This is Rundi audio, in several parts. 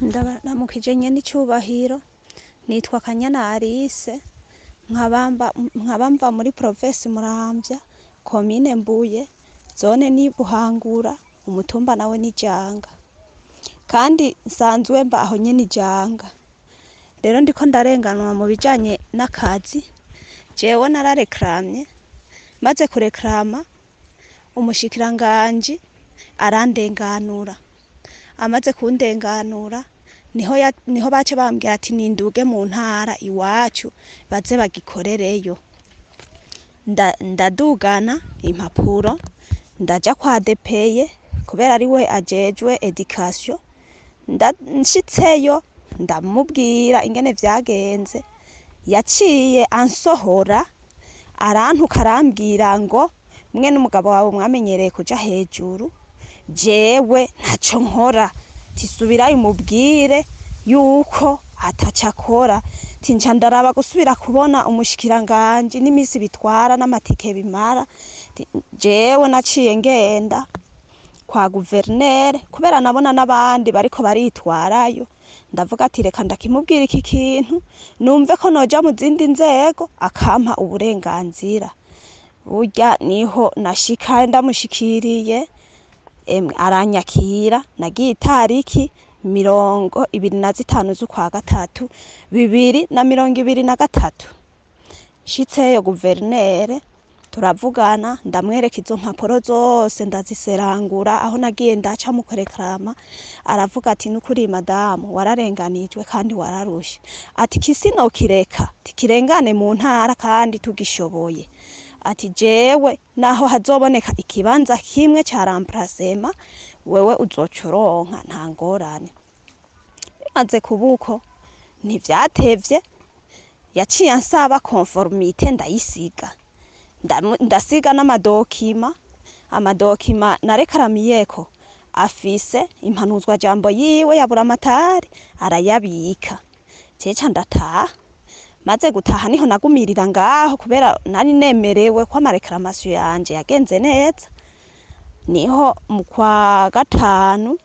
Ndabaramukije nyene icubahiro, nitwa Kanyana Alice, nkaba mva muri provinsi Muramvya, komine Mbuye, zone ni Buhangura, umutumba nawe ni Janga. Kandi nsanzwe mba aho nyene Ijanga. Rero ndiko ndarenganwa mu bijanye n'akazi, jewe nararekramye, maze kurekrama umushikiranganji arandenganura. Amaze kundenganura niho bace bambwira ati ninduge mu ntara iwacu baze bagikorereyo. Ndadugana impapuro ndaja kwa DPE kubera ariwe ajejwe education, nshitseyo ndamubwira ingene vyagenze, yaciye ansohora arantuka arambwira ngo mwe n'umugabo wawe mwamenyereye kuja hejuru, jewe ntaco nkora, ati subirayo umubwire yuko ataco akora, ati nca ndaraba gusubira kubona umushikiranganji n'imisi bitwara n'amatike bimara, ati jewe naciye ngenda kwa guverinere kubera nabona n'abandi bariko baritwarayo, ndavuga ati reka ndakimubwira iki kintu numve ko noja mu zindi nzego akampa uburenganzira. Burya niho nashika ndamushikiriye, emwe aranyakira, nagiye itariki 25 z'ukwa gatatu 2023. Nshitseyo guverinere turavugana, ndamwereka izo mpapuro zose ndaziserangura aho nagiye ndaca mu kurekrama, aravuga ati nukuri madamu wararenganijwe kandi wararushe, ati kisinokireka tikirengane mu ntara kandi tugishoboye, ati jewe naho hazoboneka ikibanza kimwe ca remplacement wewe uzoca uronka nta ngorane. Bimaze kuba uko ntivyatevye, yaciye ansaba conformité ndayisiga, ndasiga n'amadokima, amadokima narekaramiyeko afise impanuzwa jambo yiwe ya buramatari arayabika. Ceca ndataha, maze gutaha niho nagumirira ngaho kubera nari nemerewe ko amareklamatio yanje yagenze neza. Niho mu kwa gatanu,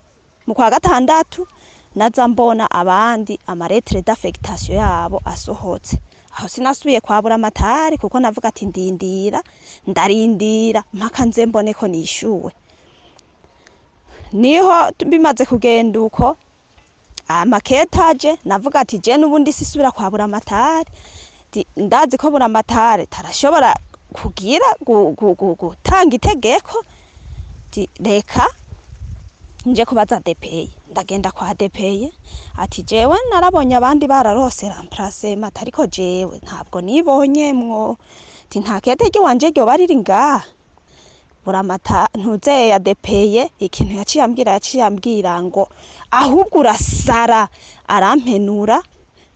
mu kwa gatandatu naza mbona abandi amalettre d'affectation yabo asohotse. Aho sinasubiye kwa buramatari kuko navuga ati ndindira, ndarindira mpaka nze mbone ko nishuwe. Niho bimaze kugenda uko amaketaje navuga ati je n'ubundi sisubira kwa buramatari, ndazi ko buramatari tarashobora kugira gutanga itegeko, reka nje kubaza DPE. Ndagenda kwa DPE ati jewe narabonye abandi bararose remplacement ariko jewe ntabwo nibonyemwo, ati nta kete ry'iwanje ryoba riri ngaha. Buramata ntuze ya DPE ikintu yaciye ambwira, yaciye ambwira ngo ahubwo urasara, arampenura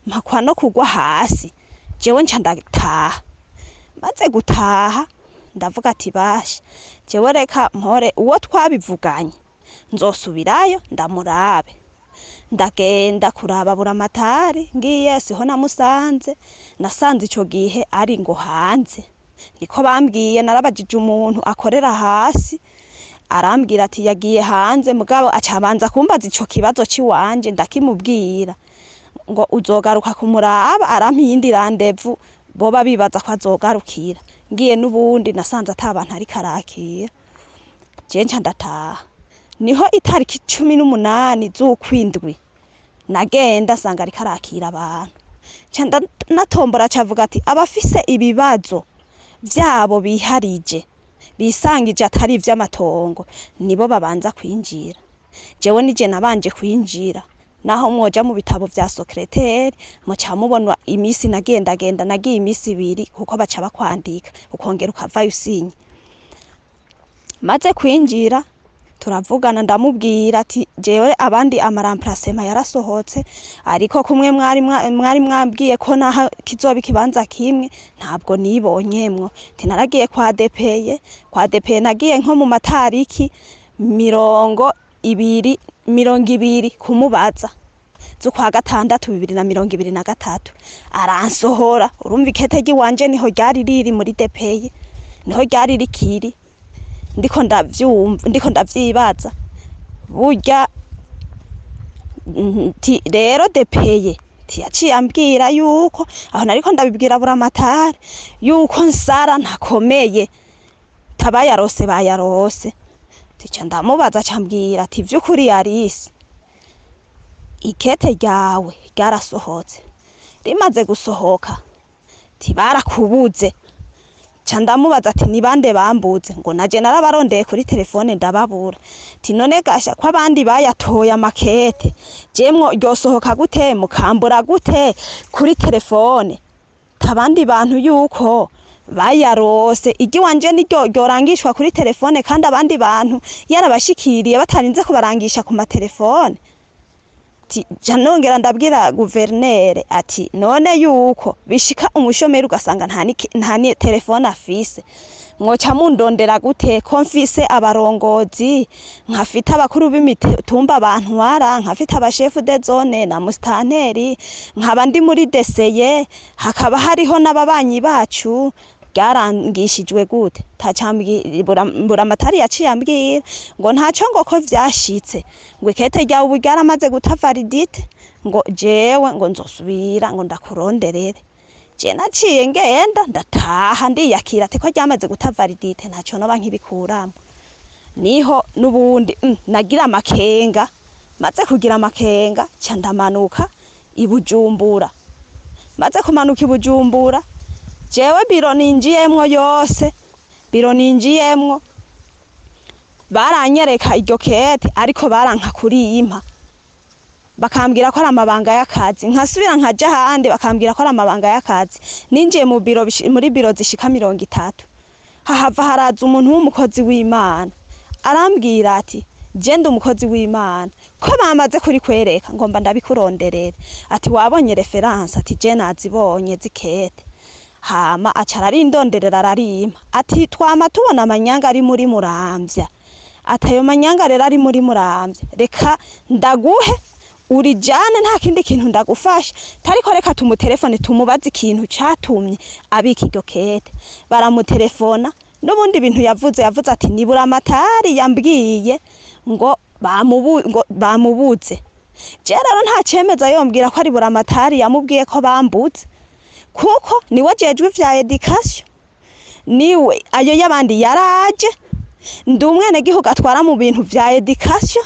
mpakwa no kugwa hasi, jewe nca ndataha. Maze gutaha ndavuga ati basha jewe reka mpore uwo twabivuganye nzosubirayo ndamurabe. Ndagenda kuraba buramatari, ngiye siho namusanze, nasanze ico gihe ari ngo hanze, niko bambwiye. Narabajije umuntu akorera hasi arambwira ati yagiye hanze, mugabo acabanza kumbaza ico kibazo ciwanje ndakimubwira ngo uzogaruka kumuraba, arampa iyindi rendez-vous boba bibaza ko azogarukira. Ngiye n'ubundi nasanze ata bantu ariko arakira, je nca ndataha. Niho itariki 18 z'ukwindwi nagenda nsanga ariko arakira abantu, nca natombora acavuga ati abafise ibibazo vyabo biharije bisangije atari ivy'amatongo nibo babanza kwinjira. Jewe nije nabanje kwinjira, naho mwoja mu bitabo vya secrétaire muca mubona imisi nagendagenda, nagiye imisi ibiri kuko baca bakwandika ukongera ukavayo usinye. Maze kwinjira turavugana, ndamubwira ati jewe abandi amaramplacement yarasohotse ariko kumwe mwari mwambwiye ko naho kizoba ikibanza kimwe ntabwo nibonyemwo. Ati naragiye kwa DPE, kwa DPE nagiye nko mu matariki 20 kumubaza z'ukwa gatandatu 2023, aransohora. Urumva ikete ry'iwanje niho ryari riri muri DPE, niho ryari rikiri, ndiko ndavyumva, ndiko ndavyibaza. Burya Rero depeye yaciye ambwira yuko aho nariko ndabibwira Buramatari yuko nsara ntakomeye, tabayarose bayarose. Tica ndamubaza, cambwira ati vy'ukuri Yarisi ikete ryawe ryarasohotse, rimaze gusohoka tibarakubuze. Ca ndamubaza ati ni bande bambuze? Ngo naje narabarondeye kuri telefone ndababura. Ti none gasha ko abandi bayatoye amakete, jemwo ryosohoka gute mukambura gute kuri telefone? Tabandi bantu yuko bayarose igi wanje niryo ryorangishwa kuri telefone, kandi abandi bantu yarabashikiriye batarinze kubarangisha ku matelefone. Ja nongera ndabwira guverinere ati none yuko bishika umushomeri ugasanga nta ni telefone afise, mwoca mundondera gute ko mfise abarongozi, nkafite abakuru b'imitumba bantwara, nkafite abashefu de zone na musitanteri, nkaba ndi muri deseye, hakaba hariho n'ababanyi bacu, byarangishijwe gute? Buramatari yaciye ambwira ngo ntaco, ngo ko vyashitse, ngo ikete ryawe ubu ryaramaze guta validité, ngo jewe ngo nzosubira ngo ndakuronderere. Je naciye ngenda ndataha ndiyakira ati ko ryamaze guta validité ntaco noba nkibikuramwo. Niho n'ubundi nagira amakenga, maze kugira amakenga ca ndamanuka i Bujumbura. Maze kumanuka i Bujumbura, jewe biro ninjiyemwo yose, biro ninjiyemwo baranyereka iryo kete, ariko baranka kuriyimpa, bakambwira ko ari amabanga y'akazi. Nkasubira nkaja ahandi bakambwira ko ari amabanga y'akazi. Ninjiye mu biro muri biro zishika 30, hahava haraza umuntu w'umukozi w'Imana arambwira ati je ndi umukozi w'Imana, ko bamaze kurikwereka ngomba ndabikuronderere. Ati wabonye référence? Ati je nazibonye zikete. Hama aca ararindonderera ararimpa. Ati twama tubona amanyanga ari muri Muramvya, ati ayo manyanga rero ari muri Muramvya reka ndaguhe urijane, nta kindi kintu ndagufasha, tariko reka tumutelefone tumubaze ikintu catumye abika iryo kete. Baramutelefona, n'ubundi ibintu yavuze, yavuze ati ni Buramatari yambwiye ngo ngo bamubuze. Je rero nta cemeza yombwira ko ari Buramatari yamubwiye ko bambuze, kuko niwe ajejwe ivya éducation, niwe ayo y'abandi yaraje. Ndi umwenegihugu atwara mu bintu vya éducation,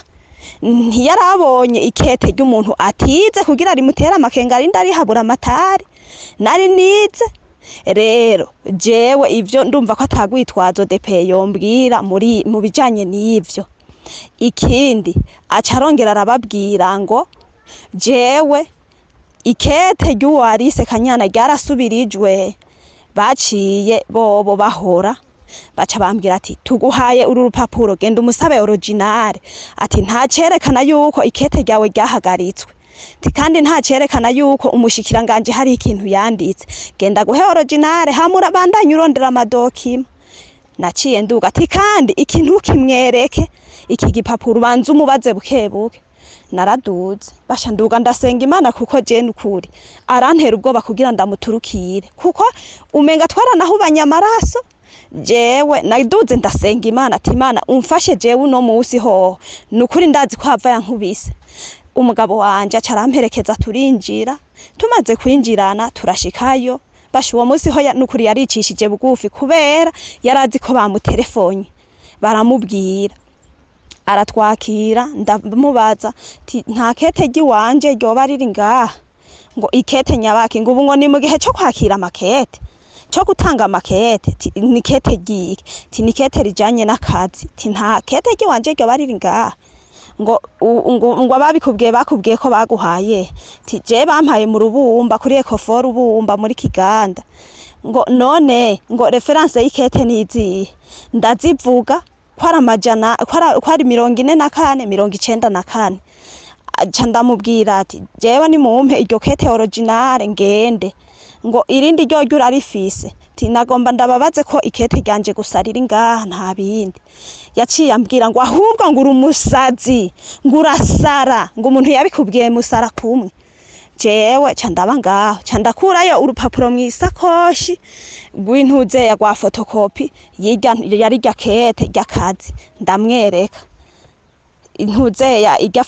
ntiyarabonye ikete ry'umuntu atize kugira rimutere amakenga arinde arihabura amatari nari nize. Rero jewe ivyo ndumva ko atagwitwazo DP yombwira muri mu bijanye n'ivyo. Ikindi aca arongera arababwira ngo jewe ikete ry'uwo Alice Kanyana ryarasubirijwe. Baciye bobo bahora baca bambwira ati tuguhaye uru rupapuro, genda umusabe original. Ati nta cerekana yuko ikete ryawe ryahagaritswe, ati kandi nta cerekana yuko umushikiranganje hari ikintu yanditse, genda guhe original hamwe urabandanye urondera amadocuments. Naciye nduga. Ati kandi ikintu kimwereke iki gipapuro, ubanze umubaze bukebuke. Naraduze basha nduga ndasenga Imana, kuko je nukuri arantera ubwoba kugira ndamuturukire, kuko umenga twaranahubanye amaraso. Jewe naduze ndasenga Imana ati Imana umfashe, jewe uno musi hoho nukuri ndazi ko hava yankubise. Umugabo wanje aca aramperekeza turinjira. Tumaze kwinjirana turashikayo, basha uwo musi ho nukuri yaricishije bugufi, kubera yarazi ko bamutelefone baramubwira. Aratwakira, ndamubaza ti nta kete ry'iwanje ryoba riri ngaha? Ngo ikete nyabaki? Ngo ubu ngo ni mu gihe cyo kwakira amakete, cyo gutanga amakete. Ti ni kete ryiki? Ti ni kete rijanye n'akazi. Ti nta kete ry'iwanje ryoba riri ngaha? Ngo ngo ababikubwiye bakubwiye ko baguhaye? Ti je bampaye mu Rubumba kuri Ecofor Rubumba muri Kiganda. Ngo none ngo référence y'ikete nizihe? Ndazivuga ko ari amajana ko ari 44 94. Aca ndamubwira ati jewe nimumpe iryo kete original ngende. Ngo irindi ryo urarifise? Ti nagomba ndababaze ko ikete ryanje gusa riri ngaha nta bindi. Yaciye ambwira ngo ahubwo ngo uri umusazi, ngo urasara, ngo umuntu yabikubwiye musara kumwe. Jewe ca ndaba ngaho, ca ndakurayo urupapuro mw'isakoshi rw'intuzeya rwa photocopie yirya yari rya kete ry'akazi, ndamwereka intuzeya irya.